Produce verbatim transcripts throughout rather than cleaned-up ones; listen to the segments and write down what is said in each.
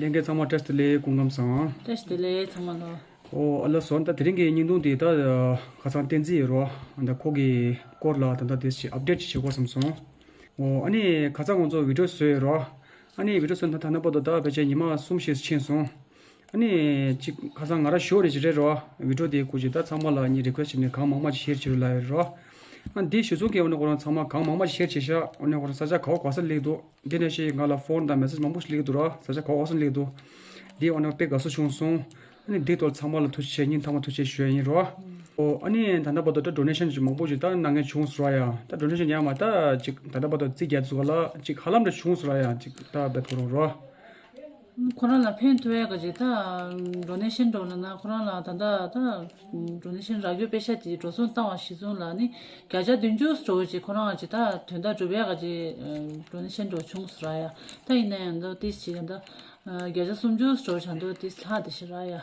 ལྷན་རྒྱས་ཚང་མ་བཀྲ་ཤིས་བདེ་ལེགས། སྐུ་ཁམས་བཟང་། བཀྲ་ཤིས་བདེ་ལེགས་ཚང་མ་ལོ། ཨོ་ཨ་ལ་སོ། ད་དེ་རིང་གི་བརྙན་ཐུང་དེ་ད་ཁ་སང་བསྟན་འཛིན་ཡོད་རོ། ད་ཁོ་གི་སྐོར་ལ་ད་ད་དེ་ཞིག་ཨབ་ཌེཊ་ཞིག་བྱེད་དགོས་བསམ་སོང་། ཨོ་ཨ་ནི་ཁ་སང་ང་ཚོ་བི་ཌིའོ་བཟོས་ཡོད་རོ། ཨ་ནི་བི་ཌིའོ་བཟོས་ན་ད་ད་ན་བར་དུ་ད་ཕལ་ཆེར་ཉི་མ་གསུམ་ཞིག་ཕྱིན་སོང་། ཨ་ནི་ཅིག་ཁ་སང་ང་རང་ཞོར་རེ་ཅིག་རེད་རོ། བི་ཌིའོ་དེ་སྐོར་ཅིག་ད་ཚང་མ་ལ་ངས་རི་ཀུ་ཨེ་སི་ཊི་བྱས་ནས་གང་མང་མང་ཅིག་ཤེར་བྱེད་རོགས་ལབ་ཡོད་རོ། ཨ་འདི་གཞི་བཟུང་གི་འོ་ན་ཁོ་རང་ཚང་མ་གང་མང་མང་ཤེར་བྱེད་ཤག་འོ་ན་ཁོ་རང་ས་ཆ་ག་བ་ག་ས་སླེབས་འདུག་འདི་ནས་ཤེས་ང་ལ་ཕོན་དང་མེ་སེ་ཇི་མང་པོ་ཞིག་སླེབས་འདུག་ར། ས་ཆ་ག་བ་ག་ས་སླེབས་འདུག་འདི་འོ་ན་དཔེ་དགའ་བསུ་བྱུང་སོང་། ཨ་ནི་འདི་ཐོག་ཚང་མ་ལ་ཐུགས་རྗེ་ཆེ། སྙིང་ཐག་པ་ཐུགས་རྗེ་ཆེ་ཞུ་ཡ་ཡིན་རོ། ཨོ་ཨ་ནི་ད་ལྟ་བར་དུ་ད་ཌོ་ནེ་ཤན་ཅིག་མང་པོ་ཅིག་ད་གནང་མཁན་བྱུང་སོང་ར་ཡ། ད་ཌོ་ནེ་ཤན་ཡང་མ་ད་ཅིག་ད་ལྟ་བར་དུ་རྩིས་རྒྱག་ཚུགས་ག་ལ་ཅིག་ཧ་ལམ་འདྲ་བྱུང་སོང་ར་ཡ། ཅིག་ད་བེད་ཁོ་རང་རོ། ཁོ་རང་ལ་ཕན་ཐོགས་ཡག་གི་ཅིག་ད་ཌོ་ནེ་ཤན་འགྲོ་ལ་ན་ཁོ་རང་ལ་ད་ད་ད་ཌོ་ནེ་ཤན་རག་རྒྱུ་པེ་ཤ་དེ་འགྲོ་སོང་བཏང་བ་གཞི་བཟུང་ལ་ནི་བརྒྱ་ཆ་བདུན་ཅུ་འགྲོ་ཅིག་ཁོ་རང་ཅིག་ད་དོན་དག་སྒྲུབ་ཡག་གི་ཅིག་ཌོ་ནེ་ཤན་འགྲོ་བྱུང་སོང་ར་ཡ། ད་ཡིན་ན་ཡང་ད་ཏིས་ཅིག་ད་བརྒྱ་ཆ་སུམ་ཅུ་འགྲོ་བྱ་འདུག་ཏིས་ལྷག་དེ་ཞིག་ར་ཡ།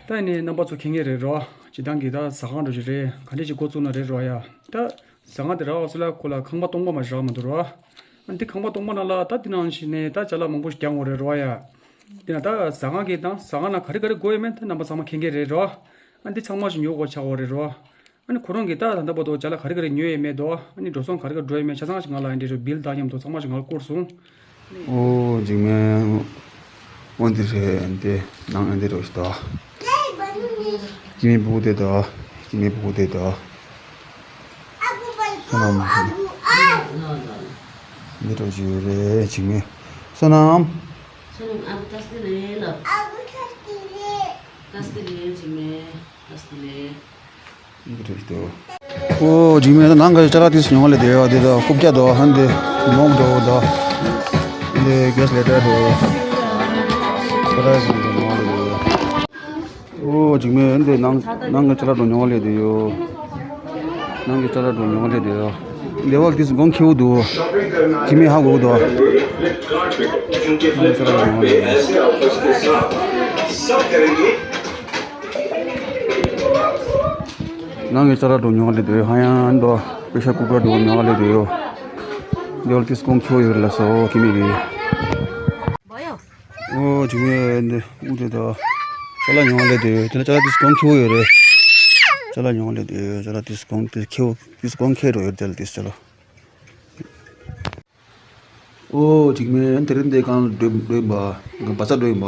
ད་ཡིན་ནའི་རྣམ་པ་ཚོ་མཁྱེན་མཁན་རེད་རོ། སྤྱིར་བཏང་གི་ད་ཟ་ཁང་འདྲ་ཞིག་རེད། ག་འདྲ་ཞིག་འགོ་བཙུགས་ན་རེད་རོ་ཡ། ད་ཟ་ཁང་དེ་རག་སོ་ལ་ཁོ་ལ་ཁང་པ་སྟོང་པ་མ་རག་མ་འདུག་རོ། ཨ་འདི་ཁང་པ་སྟོང་པ་ནང་ལ་ད་འདི་ནང་བཞིན་ནས་ད་ཅ་ལག་མང་པོ་ཞིག་རྒྱག་དགོས་རེད་རོ་ཡ། འདི་ན་ད་ཟ་ཁང་གི་དང་ཟ་ཁང་ནང་ག་རེ་ག་རེ་དགོས་ཡོད་མེད་ད་རྣམ་པ་ཚང་མ་མཁྱེན་མཁན་རེད་རོ། ཨ་འདི་ཚང་མ་ཞིག་ཉོ་དགོས་ཆགས་དགོས་རེད་རོ། ཨ་ནི་ཁོ་རང་གིས་ད་ད་ལྟ་བར་དུ་ཅ་ལག་ག་རེ་ག་རེ་ཉོས་ཡོད་མེད་དོ། ཨ་ནི་འགྲོ་སོང་ག་རེ་ག་རེ་འགྲོ་ཡོད་མེད་ཆ་ཚང་ཞིག་ང་ལ་ཨ་འདྲ་རེ་བིལ་དང་མཉམ་དུ་ཚང་མ་ཞིག་ང་ལ་བསྐུར་སོང་། ཨོ་འཇིགས་མེད། འོ་འདི་རེད། འདི་ནང་ཨ་འདི་རོ་ཞིག་དོ། སྐྱེ་དམན་ཕྲུ་གུ་དེ་དོ། སྐྱེ་དམན་ཕྲུ་གུ་དེ་དོ། བསོད་ནམས། འདི་རོ་ཞིག་རེད་འཇིགས་མེད། བསོད་ནམས། བསོད་ནམས་ཨ་ཁུ་ཏ་སི་ལེ་ལ། ཏ་སི་ལེ་འཇིགས་མེད། ཏ་སི་ལེ། འདི་རེད་དོ། ཨོ་འཇིགས་མེད་ད་ནང་གི་ཅ་ལག་ཏིས་ཉོ་ལེ་དེ་ཡོད་དེ་དོ། རྐུབ་བཀྱག་དོ། ཧན་དེ་མོག་འགྲོ་དོ། འདི་གེ་སི་ལེ་ཊར་དོ། ཅ་ལག་ཟིན་དེ་ཉོ་ལེ་དེ་ཡོད། ཨོ་འཇིགས་མེད་འདི་ནང་ནང་གི་ཅ་ལག་དོ་ཉོ་ལེ་དེ་ཡོད། ནང་གི་ཅ་ལག་དོ་ཉོ་ལེ་དེ་ཡོད། འདི་བ་ཏིས་གོང་ཁེའུ་དོ། འཇིགས་མེད་ཧ་གོ་དོ། ནང་གི་ཅ་ལག་དོ་ཉོ་ལེ་དེ་ཡོད། ནང་གི་ཅ་ལག་དོ་ཉོ་ལེ་དེ་ཡོད། ཧ་ཡང་དོ། པེ་ཤར་ཀུ་ཀར་དོ་ཉོ་ལེ་དེ་ཡོད། འདི་བ་ཏིས་གོང་ཁེའུ་ཡོད་ལ་སོ་ཁེ་མི་གི། ཨོ་འཇིགས་མེད་འདི་ཨུ་དེ་དོ། ཅ་ལག་ཉོ་ལེ་དེ་ཡོད། དེ་ལ་ཅ་ལག་ཏིས་གོང་ཁེའུ་ཡོད་རེད། ཅ་ལག་ཉོ་ལེ་དེ་ཡོད། ཅ་ལག་ཏིས་གོང་ཏིས་ཁེའུ་ཏིས་གོང་ཁེ་རོ་ཡོད་དེ་ལ་ཏིས་ཅ་ལག་ཨོ་འཇིགས་མེད་དེ་རིང་འདི་གང་འགྲོ་འགྲོ་ཡིན་པ། བ་ཚ་འགྲོ་ཡིན་པ།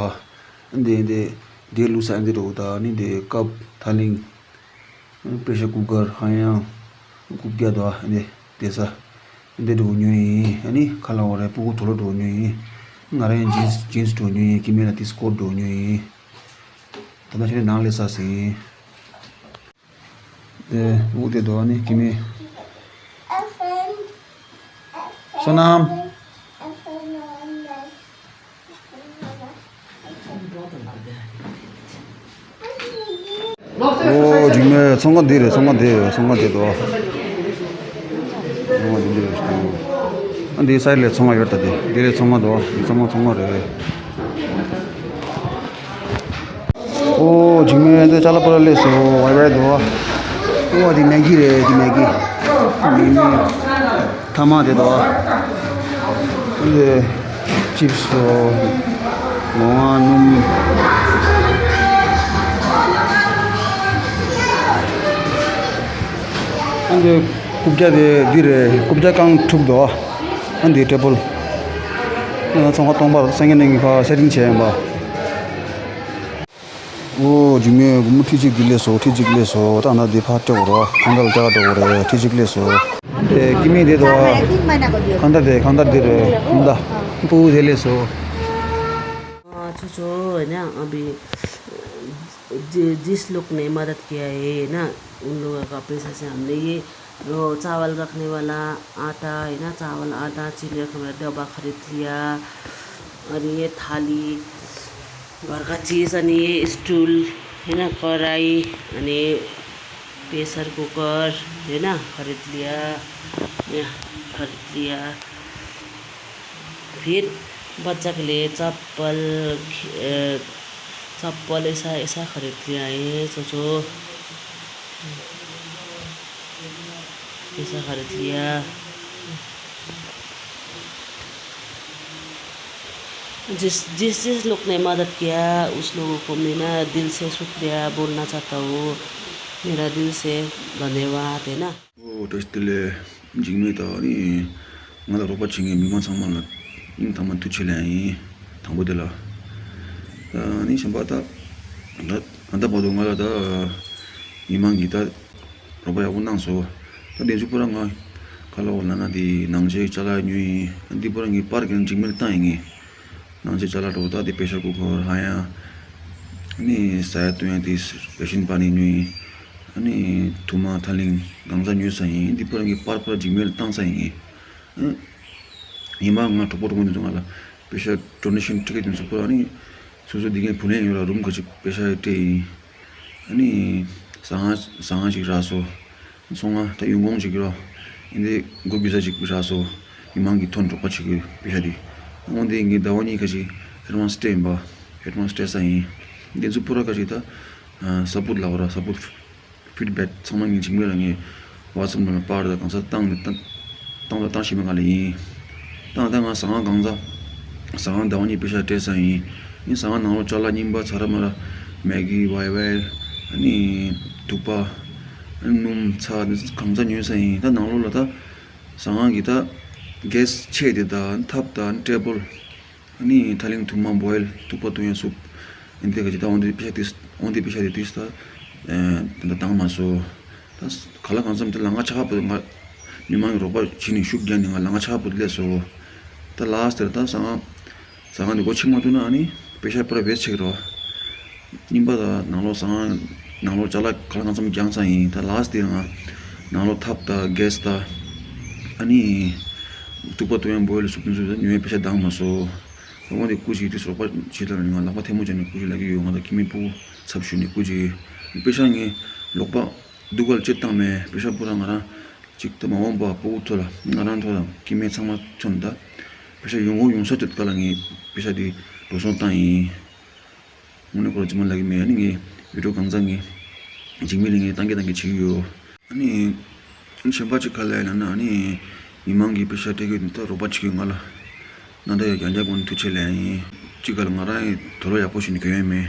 འདི་འདི་འདི་ལུག་ས་འདི་འགྲོ་ད་ནི་འདི་ཀབ་ཐ་ལིང་། པེ་ཤར་ཀུ་ཀར་ཧ་ཡང་རྐུབ་བཀྱག་དོ་འདི་དེ་ས་འདི་འགྲོ་ཉོ་ཡིན། ཨ་ནི་ཁ་ལ་བ་རེ་སྤུ་གུ་དོ་ལོ་འགྲོ་ཉོ་ཡིན། ང་རང་ཡང་ཇིན་སི་ཇིན་སི་འགྲོ་ཉོ་ཡིན། ཀི་མེ་ལ་ཏིས་ཀོཊ་འགྲོ་ཉོ་ཡིན། ད་ལྟ་ཁྱེད་ནང་ལས་ས་ཟིན། དེ་འུ་དེ་དོ་ནི་ཀི་མེ། བསོད་ནམས། ཨོ་འཇིགས་མེད་ཚོང་ཁང་འདི་རེད། ཚོང་ཁང་འདི་ཚོང་ཁང་འདི་དོ། ཚོང་ཁང་འདི་འདི་རེད། ཨ་འདི་སའི་ལས་ཚོང་ཁང་ཡོད་ད། འདི་འདི་རེད་ཚོང་ཁང་དོ། ཚོང་ཁང་ཚོང་ཁང་རེད། ཨོ་འཇིགས་མེད་འདི་ཅ་ལག་པོ་ར་ལས་སོ་ཝའི་ཝའི་དོ། ཨོ་འདི་མེ་གི་རེད། འདི་མེ་གི། མེ་མེ། ཐ་མག་དེ་དོ། འདི་ཅིབ་སི་དོ། ལོང་བ་སྣུམ། ཨ་འདི་རྐུབ་བཀྱག་དེ་འདི་རེད། རྐུབ་བཀྱག་རྐང་དྲུག་དོ། ཨ་འདི་ཊེ་བལ། ཨ་ཚོང་ཁང་སྟོང་པར་སེང་གེ་གླིང་གི་ཕར་སེ་ཊིང་བྱས་ཡིན་པ། ཨོ་འཇིགས་མེད་སྒོར་མོ་ཁྲི་གཅིག་འདི་ལས་སོ། ཁྲི་གཅིག་ལས་སོ། ད་ང་འདི་ཕར་སྤྲད་དགོས་རེད། ཁང་གྲལ་སྤྲད་དགོས་རེད། ཁྲི་གཅིག་ལས་སོ། དེ་ཀི་མི་དེ་དོ། ཁང་གྲལ་དེ་ཁང་གྲལ་འདི་རེད། ཁང་གྲལ་སྤུ་གུ་དེ་ལས་སོ། हाँ, अच्छो अच्छो, है ना। अभी जि-, जिस लोग ने मदद किया है, है ना, उन लोगों का पैसे से हमने ये वो चावल रखने वाला आटा है ना, चावल, आटा, चीनी रखने वाला डब्बा खरीद लिया। और ये थाली, घर का चीज़, अनि ये स्टूल है ना, कराई, अनि प्रेशर कुकर है ना, खरीद लिया, या, खरीद लिया। फिर बच्चा के लिए चप्पल, खे-, अ, चप्पल ऐसा, ऐसा खरीद लिया है, सोचो। ऐसा खरीद लिया। जिस जिस जिस लोग ने मदद किया, उस लोगों को मैं ना दिल से शुक्रिया बोलना चाहता हूँ। मेरा दिल से धन्यवाद है ना। ཨོ་བཀྲ་ཤིས་བདེ་ལེགས། འཇིགས་མེད་དང་ནི་ང་ལ་རོགས་པ་བྱེད་མཁན་མི་མང་ཚང་མ་ལ་སྙིང་ཐག་པ་ནས་ཐུགས་རྗེ་ཆེ་ལབ་ཡིན། དང་པོ་དེ་ལ། ད་ནི་གཞན་པ་ད་ད་ད་བར་དུ་ང་ལ་ད་མི་མང་གིས་ད་རོགས་པ་ཡག་པོ་གནང་སོང་། ད་དེ་ཚོ་པུ་ར་ང་ག་ལ་འོ་ལ་ན་དེ་ནང་ཆེ་ཅ་ལག་ཉོས་ཡིན། འདི་པུ་ར་ངའི་པར་གྱི་འཇིགས་མེད་བཏང་ཡིན་ངས། ནང་ཆེ་ཅ་ལག་འགྲོ་ད་དེ་པེ་ཤར་ཀུ་ཀར་ཧ་ཡང་། ཨ་ནི་ཟ་ཡ་བཏུང་ཡ་དེ་རེ་ཤན་པ་ནས་ཉོས་ཡིན། ཨ་ནི་ཐུར་མ་ཐ་ལིང་གང་ཚ་ཉོས་ས་ཡིན། འདི་པུ་ར་ངའི་པར་པུ་ར་འཇིགས་མེད་བཏང་ས་ཡིན་ངས། ཨ། ཡིན་པ་ང་གྲོགས་པོ་གྲོགས་མོ་འདི་ཚོ་ང་ལ་པེ་ཤ་ཌོ་ནེ་ཤན་སྤྲད་མཁན་དེ་ཚོ་པུ་ར་ནི་སོ་སོ་འདི་གའི་བུ་ལོན་ཡོད་ལ་རུམ་ག་ཅིག་པེ་ཤ་སྤྲད་ཡིན། ཨ་ནི་ཟ་ཁང་ཟ་ཁང་ཞིག་རག་སོང་། ཚོང་ང་ད་ཡོང་ཁུངས་ཅིག་རོ། ཨིན་དེ་སྒོ་ཕྱེ་ས་ཅིག་རག་སོང་། མི་མང་གི་ཐོན་རོགས་པ་བྱེད་ཀྱི་པེ་ཤ་དེ། འོན་ཏེ་ངའི་ཟླ་བ་གཉིས་ཁ་ཅིག་ཨེ་ཌ་ཝན་སི་སྤྲད་ཡིན་པ། ཨེ་ཌ་ཝན་སི་སྤྲད་ས་ཡིན། འདི་ཚོ་པུ་ར་ཁ་ཅིག་ད་ས་བུད་ལབ་ར་ས་བུད། ཕིཌ་བེག་ཚང་མ་ངས་འཇིགས་མེད་ལ་ངས་ཝ་ཊི་སེབ་ནང་ལ་པར་དང་གང་ས་བཏང་ནས་བཏང་བཏང་དང་བཏང་ཤེས་མེད་ག་ལ་ཡིན། བཏང་ད་ང་ཟ་ཁང་གང་ས་ཟ་ཁང་ཟླ་བ་གཉིས་པེ་ཤ་སྤྲད་ས་ཡིན། ངས་ཟ་ཁང་ནང་ལོགས་ཅ་ལག་རྙིང་པ་ཚ་ར་མ་ར་མེ་གི་ཝའི་ཝའི་ཨ་ནི་དུག་པ་ཨ་ནི་སྣུམ་ཚྭ་འདི་གང་ཚ་ཉོས་ས་ཡིན། ད་ནང་ལོགས་ལ་ད་ཟ་ཁང་གི་ད་གེ་སི་ཆས་དེ་ད་ཐབ་ད་ཊེ་བལ། ཨ་ནི་ཐ་ལིང་ཐུར་མ་བོའིལ་དུག་པ་བཏུང་ཡ་སུབ། ཨིན་དེ་ག་ཅི་ད་འོན་ཏེ་པེ་ཤ་དེ་འོན་ཏེ་པེ་ཤ་དེ་དུས་ད་ད་ད་བཏང་མ་སོང་། ད་ག་ལ་གང་འཚམ་དེ་ལ་ང་ཆ་ཁ་པོ་ང་མི་མང་གི་རོགས་པ་བྱས་ནས་ཤུགས་རྒྱག་ནས་ང་ལ་ང་ཆ་ཁ་པོ་དེ་སླེབས་སོང་། ད་ལ་སི་ཊི་དེར་ད་ཟ་ཁང་ཟ་ཁང་དེ་སྒོ་ཕྱེ་མ་ཐུབ་ན་ཨ་ནི་པེ་ཤ་པུ་ར་ཝེ་སི་ཊི་ཆགས་ཀྱི་རེད། རྙིང་པ་དང་ནང་ལོགས་ཟ་ཁང་ནང་ལོགས་ཅ་ལག་ག་ལ་གང་འཚམ་རྒྱག་ཚར་ཡིན། ད་ལ་སི་ཊི་དེ་ང་ནང་ལོགས་ཐབ་ད་གེ་སི་ད་ཨ་ནི་དུག་པ་བཏུང་ཡ་བོའིལ་སུབ་དེ་ཚོ་ད་ཉོ་ཡ་པེ་ཤ་འདང་མ་སོང་། ད་འོན་ཏེ་སྐུ་མཁྱེན་དེ་རོགས་པ་བྱེད་ལ་ང་ལག་པ་ཐལ་མོ་སྦྱར་ནས་སྐུ་མཁྱེན་ལབ་ཀྱི་ཡོད། ང་ད་ཁྱིམ་མི་སྤུ་གུ་ཚབ་ཞུས་ནས་སྐུ་མཁྱེན། པེ་ཤ་ངས་ལོག་པ་སྡུག་ག་ལ་ཅི་བཏང་མེད། པེ་ཤ་པུ་ར་ང་རང་ཅིག་ད་མ་འོངས་པ་སྤུ་གུ་ཐོག་ལ་ང་རང་ཐོག་ལ་ཁྱིམ་མི་ཚང་མ་མཚོན་ད་པེ་ཤ་ཡོང་གི་ཡོང་ས་ཅིག་ག་ལ་ངས་པེ་ཤ་དེ་འགྲོ་སོང་བཏང་ཡིན། དངོས་གནས་ཁོ་རང་ཅི་མ་ལབ་ཀྱི་མེད། ཨ་ནི་ངས་བི་ཌིའོ་གང་ཚང་ངས་འཇིགས་མེད་ལ་ངས་བཏང་གི་བཏང་གི་བྱེད་ཀྱི་ཡོད། ཨ་ནི་གཞན་པ་ཅིག་ག་ལ་ཡིན་ན་ཨ་ནི་མི་མང་གིས་པེ་ཤ་སྤྲད་ཀྱི་ད་རོགས་པ་བྱེད་ཀྱི་ང་ལ་ན་ད་ཡ་རྒྱ་རྒྱ་དགོན་ཐུགས་ཆེ་ལ་ཡིན། ཅིག་ག་ལ་ང་རང་ཡི་དོ་རོགས་ཡག་པོ་ཞིག་ནི་གྱོན་ཡ་མེད།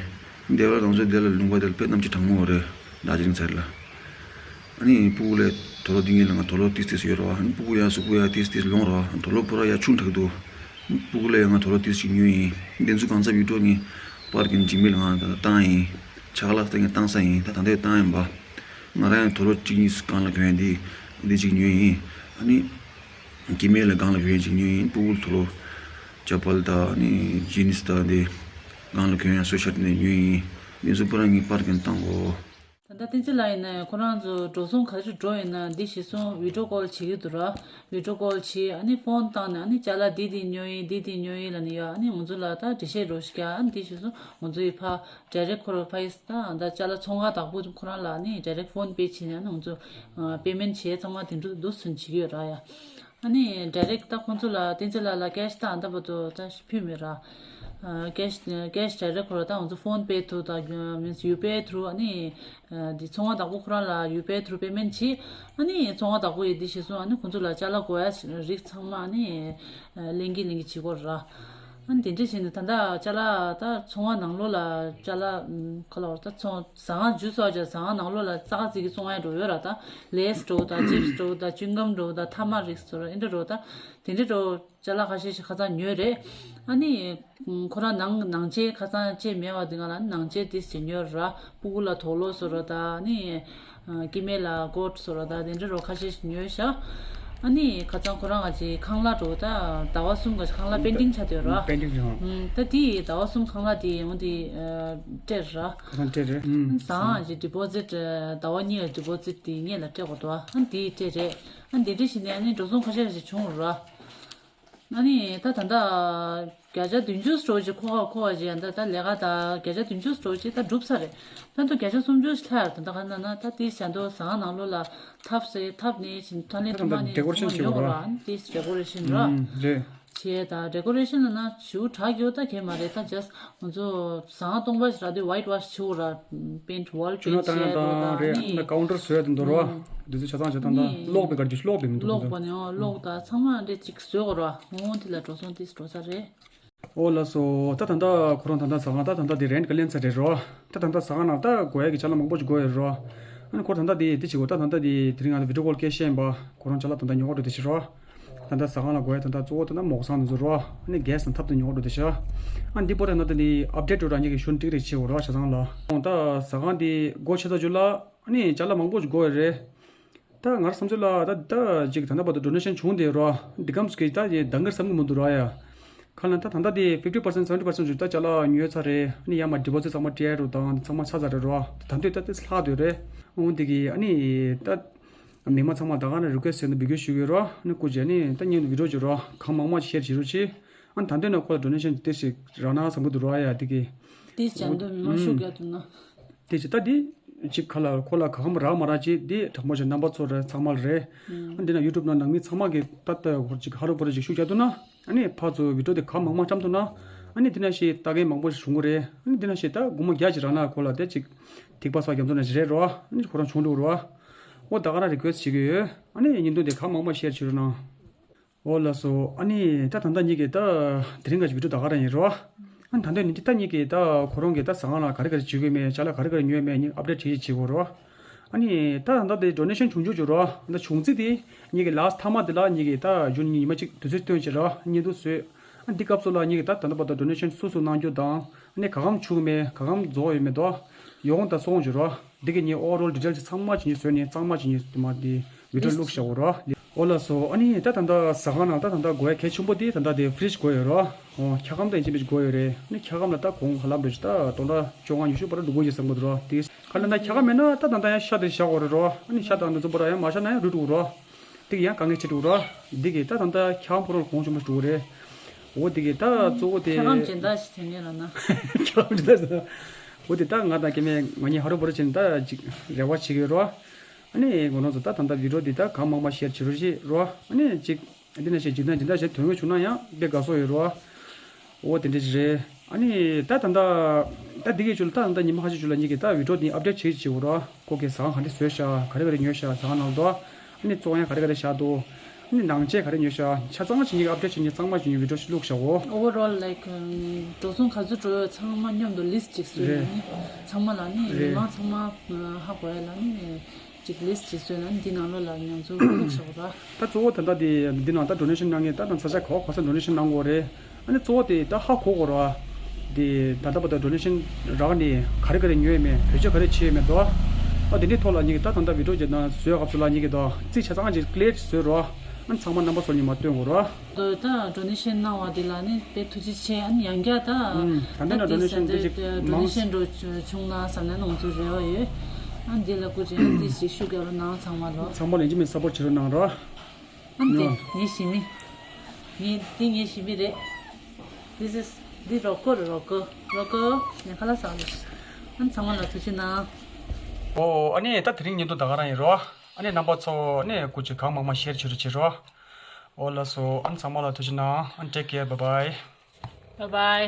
འདི་བ་རང་ཚོ་འདི་ལ་ལུང་པ་འདི་ལ་དཔེ་གནམ་གྱི་གྲང་མོ་རེད། ད་ཅིག་ཚར་ལ། ཨ་ནི་སྤུ་གུ་ལ་དོ་རོགས་འདི་ངེད་ལ་ང་དོ་རོགས་ཏིས་ཏིས་ཡོད་རོགས། ཨ་ནི་སྤུ་གུ་ཡ་སུ་སྤུ་གུ་ཡ་ཏིས་ཏིས་ལོང་རོགས། དོ་རོགས་པོ་ར་ཡ་ཆུང་དྲགས་འདུག་སྤུ་གུ་ལ་ཡ་ང་དོ་རོགས་ཏིས་ཅིག་ཉོས་ཡིན། འདི་ཚོ་གང་ཚ་བི་ཌིའོ་ངས་པར་གྱི་འཇིགས་མེད་ལ་ང་ད་བཏང་ཡིན། ཆག་ལག་ད་ངས་བཏང་ས་ཡིན། ད་ད་ལྟ་བཏང་ཡིན་པ། ང་རང་ཡང་དོ་རོགས་གཅིག་གཉིས་སྒང་ལ་གྱོན་ཡ་འདི་འདི་ཅིག་ཉོས་ཡིན། ཨ་ནི་འཇིགས་མེད་ལ་སྒང་ལ་གྱོན་ཡ་ཅིག་ཉོས་ཡིན། སྤུ་གུ་དོ་རོགས་ཅ་པལ་ད་ཨ་ནི་ཇི་ནིས་ད་འདི་སྒང་ལ་གྱོན་ཡ་སུ་ཤར་ནས་ཉོས་ཡིན། འདི་ཚོ་པུ་ར་ངས་པར་གྱི་བཏང་གོ། ད་ལྟ་བསྟན་འཛིན་ལགས་ཡིན་ན་ཁོ་རང་ཚོ་འགྲོ་སོང་ག་ཚོད་འགྲོ་ཡིན་ན་འདི་གཞི་བཟུང་བི་ཌིའོ་ཀོལ་བྱེད་ཀྱི་འདུག་ར། བི་ཌིའོ་ཀོལ་བྱེད། ཨ་ནི་ཕོན་བཏང་ནས་ཨ་ནི་ཅ་ལག་འདི་འདི་ཉོས་ཡིན་འདི་འདི་ཉོས་ཡིན་ལབ་ནས་ཡ། ཨ་ནི་ང་ཚོ་ལ་ད་འགྲེལ་བཤད་རོགས་ཞིག་རྒྱག་ཨ་ནི་འདི་གཞི་བཟུང་ང་ཚོ་ཡི་ཕ་ཌའི་རེག་ཁོ་ར་ཕ་ཡིས་ད་ད་ཅ་ལག་ཚོང་ཁང་བདག་པོ་ཁོ་རང་ལ་ཨ་ནི་ཌའི་རེག་ཕོན་པེ་བྱེད་ནས་ཨ་ནི་ང་ཚོ་པེ་མེན་བྱེད་ཚང་མ་དེ་འདྲ་འདུག་སེ་བྱེད་ཀྱི་ཡོད་ར་ཡ། ཨ་ནི་ཌའི་རེག་ད་ཁོང་ཚོ་ལ་བསྟན་འཛིན་ལགས་ལ་ཀེ་ཤི་ད་ཨ་ད་བར་དུ་ད་ཕུལ་མེད་ར། ཀེ་ཤི་ཀེ་ཤི་ཌའི་རེག་ཁོ་ར་ད་ང་ཚོ་ཕོན་པེ་ཐུ་ད་མིན་སི་ཡུ་པེ་ཐུ་རུ་ཨ་ནི་འདི་ཚོང་བ་བདག་པོ་ཁོ་རང་ལ་ཡུ་པེ་ཐུ་རུ་པེ་མེན་བྱེད། ཨ་ནི་ཚོང་བ་བདག་པོ་ཡི་འདི་གཞི་བཟུང་ཨ་ནི་ཁོང་ཚོ་ལ་ཅ་ལག་དགོས་ཡ་རིགས་ཚང་མ་ཨ་ནི་ལེན་གྱི་ལེན་གྱི་བྱེད་དགོས་ར། ཨ་ནི་དེ་འདྲ་བྱས་ནས་ད་ལྟ་ཅ་ལག་ད་ཚོང་བ་ནང་ལོགས་ལ་ཅ་ལག་ཁ་ལོ་ད་ཚོང་ཟ་ཁང་ཇུས་སོགས་ཀྱང་ཟ་ཁང་ནང་ལོགས་ལ་ཙག་ཙིག་གི་བཙོང་ཡ་འགྲོ་ཡོད་ར། ད་ལེས་འགྲོ་ད་ཅིབ་སི་འགྲོ་ད་ཅུན་གམ་འགྲོ་ད་ཐ་མག་རིགས་ཚོ་ར་ཨེ་འདྲ་འགྲོ་ད་དེ་འདྲ་འགྲོ། ཅ་ལག་ཁ་ཤས་ཤིག་ཁ་སང་ཉོས་རེད། ཨ་ནི་ཁོ་རང་ནང་ནང་ཆས་ཁ་སང་ཅེས་མེད་པ་དེ་ག་ལ་ནང་ཆས་ཏིས་ཅེས་ཉོས་ར། སྤུ་གུ་ལ་དོག་ལོ་བཟོ་ར་ད་ཨ་ནི་སྐྱེ་དམན་ལ་གོ་ཊི་བཟོ་ར་ད་དེ་འདྲ་རོ་ཁ་ཤས་ཤིག་ཉོས་ཤག་ཨ་ནི་ཁ་སང་ཁོ་རང་ག་ཅིག་ཁང་གླ་འགྲོ་ད་ཟླ་བ་གསུམ་ག་ཅིག་ཁང་གླ་པེན་ཌིང་ཆགས་བསྡད་ཡོད་ར། པེན་ཌིང་ཆགས། ད་དེ་ཟླ་བ་གསུམ་ཁང་གླ་དེ་འོང་དེ་སྤྲད་ར། ཁ་སང་སྤྲད་རེད། ཟ་ཁང་ཅིག་ཌི་པོ་ཟིཊ་ཟླ་བ་གཉིས་ལ་ཌི་པོ་ཟིཊ་དེ་ངེད་ལ་སྤྲད་དགོས་འདུག་ཨ་དེ་སྤྲད་རེད། ཨ་འདི་འདྲ་བྱས་ནས་ཨ་ནི་འགྲོ་སོང་ཁ་ཤས་ཁ་ཤས་བྱུང་ར། ཨ་ནི་ད་ད་ལྟ་བརྒྱ་ཆ་བདུན་ཅུ་སྤྲོ་ཅིག་ཁོ་བ་ཁོ་བ་ཅིག་ཡང་ད་ད་ལས་ཀ་ད་བརྒྱ་ཆ་བདུན་ཅུ་སྤྲོ་ཅིག་ད་འགྲུབ་ས་རེད། ད་ད་བརྒྱ་ཆ་སུམ་ཅུ་ལྷག་ད་ད་ག་ན་ན་ད་དེ་བྱ་འདོད་ཟ་ཁང་ནང་ལོགས་ལ་ཐབ་སེ་ཐབ་ནས་ཕྱིན་ཐོན་ལེ་ཐོན་མ་ནས་ཌེ་ཀོ་རེ་ཤན་ཕྱིན་ཡོང་ར། ཨ་ནི་དེ་ཌེ་ཀོ་རེ་ཤན་ར། ཨུམ་རེད། བྱས་ད་ཌེ་ཀོ་རེ་ཤན་ལ་ན་ཞུ་དྲག་ཡོད་ད་གས་མ་རེད། ད་ཇས་ང་ཚོ་ཟ་ཁང་སྟོང་པ་ཞིག་རག་དུས་ཝའིཊ་ཝ་ཤི་བྱེད་དགོས་ར། པེན་ཊི་ཝོལ་ཆུ་པེན་ཊི་ནག་བཏང་ཡ་བྱས་དང་རེད། དགོས་ད་ནི་ད་ཀའུན་ཊར་བཟོ་ཡ་དང་འདོར་བ། ཨུམ་འདི་ཚོ་ཆ་ཚང་བྱེད་དང་ད་ནི་གློག་པའི་གར་གྱི་གློག་པའི་མི་འདུག་གློག་པ་ནི་ཨོ་གློག་ད་ཚང་མ་འདྲེ་གཅིག་བཟོས་དགོས་ར། འོང་དེ་ལ་འགྲོ་སོང་ཏིས་འགྲོ་ས་རེད། ཨོ་ལགས་སོ། ད་ད་ལྟ་ཁོ་རང་ད་ལྟ་ཟ་ཁང་ད་ད་ལྟ་དེ་རེན་ཊི་ག་ལེན་ཚར་རེད་རོ། ད་ད་ལྟ་ཟ་ཁང་ནང་ད་དགོས་ཡ་གི་ཅ་ལག་མང་པོ་ཞིག་དགོས་ཡོད་རོ། ཨ་ནི་ཁོ་ད་ལྟ་དེ་དེ་བྱེད་དགོས། ད་ད་ལྟ་དེ་དེ་རིང་ང་ཚོ་བི་ཌིའོ་ཀོལ་སྐད་བཤད་པ་ཁོ་རང་ཅ་ལག་ད་ད་ཉོ་ག་འགྲོ་དེ་བྱེད་རོ། ད་ད་ཟ་ཁང་ལ་དགོས་ཡ་ད་ད་གཙོ་བོ་ད་ད་མོག་སང་དེ་ཚོ་རོ། ཨ་ནི་གེ་སི་དང་ཐབ་དེ་ཉོ་ག་འགྲོ་དེ་བྱེད། ཨ་འདི་པོ་རེད། ད་ད་དེ་ཨབ་ཌེཊ་འགྲོ་ར་ཉེ་གི་ཤུན་ཏིག་རེ་བྱེད་དགོས་རོ་ཆ་ཚང་ལ། ཨོ་ད་ཟ་ཁང་དེ་སྒོ་ཕྱེ་ཚར་རྒྱུ་ལ་ཨ་ནི་ཅ་ལག་མང་པོ་ཞིག་དགོས་ཡོད་རེད། ད་ང་རང་བསམ་ཚུལ་ལ་ད་ད་ཅིག་ད་ལྟ་བར་དུ་ཌོ་ནེ་ཤན་བྱུང་བསྡད་རོ། འདི་གམ་ཞིག་གིས་ད་ཡེ་འདང་གི་བསམ་གི་མི་འདུག་རོ་ཡ། ཁ་ལ་ད་ད་ལྟ་དེ་ཕིབ་ཊི་པར་སེན་ཊི་སེ་ཝེན་ཊི་པར་སེན་ཊི་ཅིག་ད་ཅ་ལག་ཉོས་ཚར་རེད། ཨ་ནི་ཡར་མར་ཌི་པོ་ཟིཊ་ཚང་མ་སྤྲད་རོ་དང་ཚང་མ་ཚར་ཚར་རེད་རོ། ད་དུང་ད་དེ་ལྷག་སྡོད་རེད། འོ་འདི་གི་ཨ་ནི་ད་མི་མང་ཚང་མ་ད་ག་ནས་རི་ཀུ་ཨེ་སི་ཊི་ཡོད་ན་འབུལ་རྒྱུ་ཞུ་གི་ཡོད་རོ། ཨ་ནི་སྐུ་མཁྱེན་ཨ་ནི་ད་སྙིང་དུ་བི་ཌིའོ་བྱེད་རོ། གང་མང་མང་ཞེར་བྱེད་རོགས་གྱིས། ཨ་ནི་ད་དུང་ནས་ཁོ་ལ་ཌོ་ནེ་ཤན་དེ་ཞིག་རག་ན་བསམ་གི་འདུག་རོ་ཡ་འདི་གི། དེ་བྱས་ན་མི་མང་ཤུགས་རྒྱག་ཐུབ་ན། དེ་བྱས་ད་འདི་གཅིག་ཁ་ལ་ཁོ་ལ་ག་གམ་རག་མ་རག་ཅིག་འདི་དྲང་པོ་བྱས་རྣམ་པ་ཚོ་རེད་ཚང་མ་ལ་རེད། ཨ་འདི་ན་ཡུ་ཊུབ་ནང་ནང་མི་ཚང་མ་གི་ད་ལྟ་ཧོར་ཅིག་ཧ་རུ་པོ་རུ་ཅིག་ཤུགས་རྒྱག་ཐུབ་ན། ཨ་ནི་ཕར་ཚུར་བི་ཌིའོ་དེ་ག་མང་མང་བཀྲམ་ཐུབ་ན། ཨ་ནི་འདི་ན་ཞིག་ལྟ་མཁན་མང་པོ་ཞིག་བྱུང་གི་རེད། ཨ་ནི་འདི་ན་ཞིག་ད་སྒོར་མོ་བརྒྱ་ཅིག་རག་ན་ཁོ་ལ་དེ་ཅིག་ཐིགས་པ་སོགས་རྒྱ་མཚོ་ན་ཞིག་རེད་རོ། ཨ་ནི་ཁོ་རང་བྱུང་འགྲོ་རོ། འོ་ད་ག་རང་རི་ཀུ་ཨེ་སི་ཊི་བྱེད་ཀྱི་ཡོད། ཨ་ནི་བརྙན་ཐུང་དེ་ག་མང་མང་ཤེར་བྱེད་རོགས་གནང་། ཨོ་ལགས་སོ། ཨ་ནི་ད་ད་ལྟ་ཉིད་ཀྱིས་ད་དེ་རིང་ག་ཅིག་བི་ཌིའོ་ད་ག་རང་ཡིན་རོ། ཨ་ནི་ད་ལྟ་ནི་ད་ཉིད་ཀྱིས་ད་ཁོ་རང་གིས་ད་ཟ་ཁང་ལ་ག་རེ་ག་རེ་བྱེད་དགོས་མེད་ཅ་ལག་ག་རེ་ག་རེ་ཉོས་མེད་ཉིད་ཨབ་ཌེཊ་བྱེད་བྱེད་དགོས་རོ། ཨ་ནི་ད་ད་ལྟ་དེ་ཌོ་ནེ་ཤན་བྱུང་བྱུང་བྱུང་རོ། ད་བྱུང་རྩིས་དེ་ཉིད་ཀྱི་ལཱསི་མཐའ་མ་དེ་ལ་ཉིད་ཀྱིས་ད་ཇུན་ཉི་མ་གཅིག་དུས་ཚོད་སྟོན་བྱེད་རོ། བརྙན་ཐུང་བཟོས། ཨ་འདི་སྐབས་སུ་ལ་ཉིད་ཀྱིས་ད་ད་ལྟ་བར་དུ་ཌོ་ནེ་ཤན་སུ་སུ་གནང་རྒྱུ་དང་། ཨ་ནི་ག་གམ་བྱུང་མེད་ག་གམ་རྫོགས་ཡོད་མེད་དོ། ཡོང་ད་སོང་བྱུང་རོ། འདི་གི་ཉིད་ཨོ་ཝར་ཨོལ་ཌི་ཊེལ་ཚང་མ་ཅིག་ཉིད་བཟོས་ནས་གཙང་མ་ཅིག་ཉིད་དེ་མ་དེ་བི་ཌིའོ་བླུགས་བཞག་གོ་རོ། ཨོ་ལགས་སོ། ཨ་ནི་ད་ད་ལྟ་ཟ་ཁང་ནང་ད་ད་ལྟ་དགོས་ཡ་གལ་ཆེན་པོ་དེ་ད་ལྟ་དེ་ཕི་རིཇ་དགོས་ཡོད་རོ། ཨོ་འཁྱག་སྒམ་དང་ཡིན་གཅིག་མིན་གཅིག་དགོས་ཡོད་རེད། ཨ་ནི་འཁྱག་སྒམ་ལ་ད་གོང་ག་ལབ་འགྲོ་ཞིག་ད་སྟོང་ཕྲག་བཅོ་ལྔ་ཉི་ཤུ་བར་འགྲོ་དགོས་ཀྱི་བསམ་གི་འདུག་རོ། དེ་ག་ལ་ད་འཁྱག་སྒམ་མེད་ན་ད་ད་ལྟ་ཡང་ཤ་དེ་བཞག་གོ་རེད་རོ། ཨ་ནི་ཤ་དང་འདི་ཚོ་པོ་ར་ཡང་མ་བཞག་ན་ཡང་རུལ་འགྲོ་གི་རོ། འདི་གི་ཡང་དཀའ་ངལ་ཆེ་འགྲོ་ར། འདི་གི་ད་ད་ལྟ་འཁྱག་སྒམ་ཕོ་རོང་གོང་ཆུང་མ་འགྲོ་རེད། འོ་འདི་གི་ད་གཙོ་བོ་དེ་འཁྱག་སྒམ་སྦྱིན་བདག་ཞིག་དེ་ནས་ལ་ན། འཁྱག་སྒམ་སྦྱིན་བདག་ཞིག་འོ་དེ་ད་ང་དང་སྐྱེ་དམན་ང་གཉིས་ཧ་རུ་པོ་རུ་བྱས་ནས་ད་ཅིག་རེ་བ་བྱེད་ཀྱི་ཡོད་ར། ཨ་ནི་ང་རང་ཚོ་ད་ད་ལྟ་བི་ཌིའོ་འདི་ད་གང་མང་མང་ཤེར་བྱེད་རོགས་བྱེད་ར། ཨ་ནི་ཅིག་འདི་ན་ཞིག་འཇིག་རྟེན་འཇིག་རྟེན་ཞིག་དོན་དངོས་བྱུང་ན་ཡང་དཔེ་དགའ་སོ་ཡོད་ར། འོ་དེ་འདྲ་ཞིག་རེད། ཨ་ནི་ད་ད་ལྟ་ད་འདི་གའི་ཆུ་ལ་ད་ད་ལྟ་ཉི་མ་ཁ་ཤས་ཆུ་ལ་ཉིད་ཀྱི་ད་བི་ཌིའོ་འདི་ཨབ་ཌེཊ་བྱེད་ཀྱི་བྱེད་དགོས་ར། ཁོ་གི་ཟ་ཁང་ག་འདྲ་བཟོས་ཤག་ག་རེ་ག་རེ་ཉོས་ཤག་ཟ་ཁང་ནང་དུ། ཨ་ནི་བཙོང་ཡ་ག་རེ་ག་རེ་བཞག་འདུག་ཨ་ནི་ནང་ཆས་ག་རེ་ཉོས་ཤག་ཆ་ཚང་ཞིག་ཉིད་ཀྱི་ཨབ་ཌེཊ་བྱེད་ཉིད་གཙང་མ་ཞིག་ཉིད་བི་ཌིའོ་ཞིག་བླུགས་བཞག་གོ། Overall like འགྲོ་སོང་ག་ཚོད་འགྲོ་ཡོད་ཚང་མ་མཉམ་དུ་ལིསི་ཊི་ཅིག་བཟོས་ནས་ནི་ཚང་མ་ལ་ནི་མི་མང་ཚང་མ་ཧ་གོ་ཡ་ལ་ནི། ཅིག་ལིསི་ཅིག་བཟོས་ན་འདི་ནང་ལོགས་ལ་ང་ཚོ་ལོག་བཞག་ར། ད་གཙོ་བོ་ད་ལྟ་དེ་འདི་ནང་ད་ཌོ་ནེ་ཤན་གནང་མཁན་ད་ད་ས་ཆ་ག་བ་ག་ས་ཌོ་ནེ་ཤན་གནང་དགོས་རེད། ཨ་ནི་གཙོ་བོ་དེ་ད་ཧ་གོ་དགོས་ར། དེ་ད་ལྟ་བར་དུ་ཌོ་ནེ་ཤན་རག་ནས་ག་རེ་ག་རེ་ཉོས་མེད་བེད་སྤྱོད་ག་རེ་བྱས་མེད་དོ། ཨ་དེ་འདྲའི་ཐོག་ལ་ཉིད་ཀྱི་ད་ད་ལྟ་བི་ཌིའོ་རྗེས་ནང་བཟོས་སྐབས་སུ་ལ་ཉིད་ཀྱི་དོ་རྩིས་ཆ་ཚང་ཅིག་ཀླེར་ཅིག་བཟོས་རོ། ཨ་ནི་ཚང་མ་རྣམ་པ་ཚོར་ཉིད་མ་སྟོན་དགོས་རོ། ད་ད་ཌོ་ནེ་ཤན་གནང་བ་འདི་ལ་ནི་དཔེ་ཐུགས་རྗེ་ཆེ། ཨ་ནི་ཡང་བསྐྱར་ད་ད་འདི་ན་ཌོ་ནེ་ཤན་འདི་ཅིག་ཌོ་ནེ་ཤན་འགྲོ་བྱུང་ན་བསམ་ན་ང་ཚོ་རེ་བ་ཡོད། ཨ་འདི་ལ་སྐུ་མཁྱེན་འདི་ཞིག་ཤུགས་རྒྱག་རོགས་གནང་ཚང་མ་ལོ། ཚང་མ་ལ་ཡིན་གཅིག་མིན་སཔོར་ཊི་བྱེད་རོགས་གནང་རོགས། ཨ་འདི་ངའི་ཞི་མི། ངའི་འདི་ངའི་ཞི་མི་རེད། This is འདི་རོ་ཀོ་རེད། རོ་ཀོ་རོ་ཀོ་ངས་ཁ་ལག་ཟ་ལ། ཨ་ཚང་མ་ལ་ཐུགས་རྗེ་གནང་། ཨོ་ཨ་ནི་ད་དེ་རིང་ཉིན་ཐོ་ད་ག་རང་ཡིན་རོ། ཨ་ནི་རྣམ་པ་ཚོ་ཨ་ནི་སྐུ་མཁྱེན་གང་མང་མང་ཤེར་བྱེད་རོགས་བྱེད་རོགས། ཨོ་ལགས་སོ། ཨ་ནི་ཚང་མ་ལ་ཐུགས་རྗེ་གནང་། ཨ་ནི་take care, bye bye. Bye bye.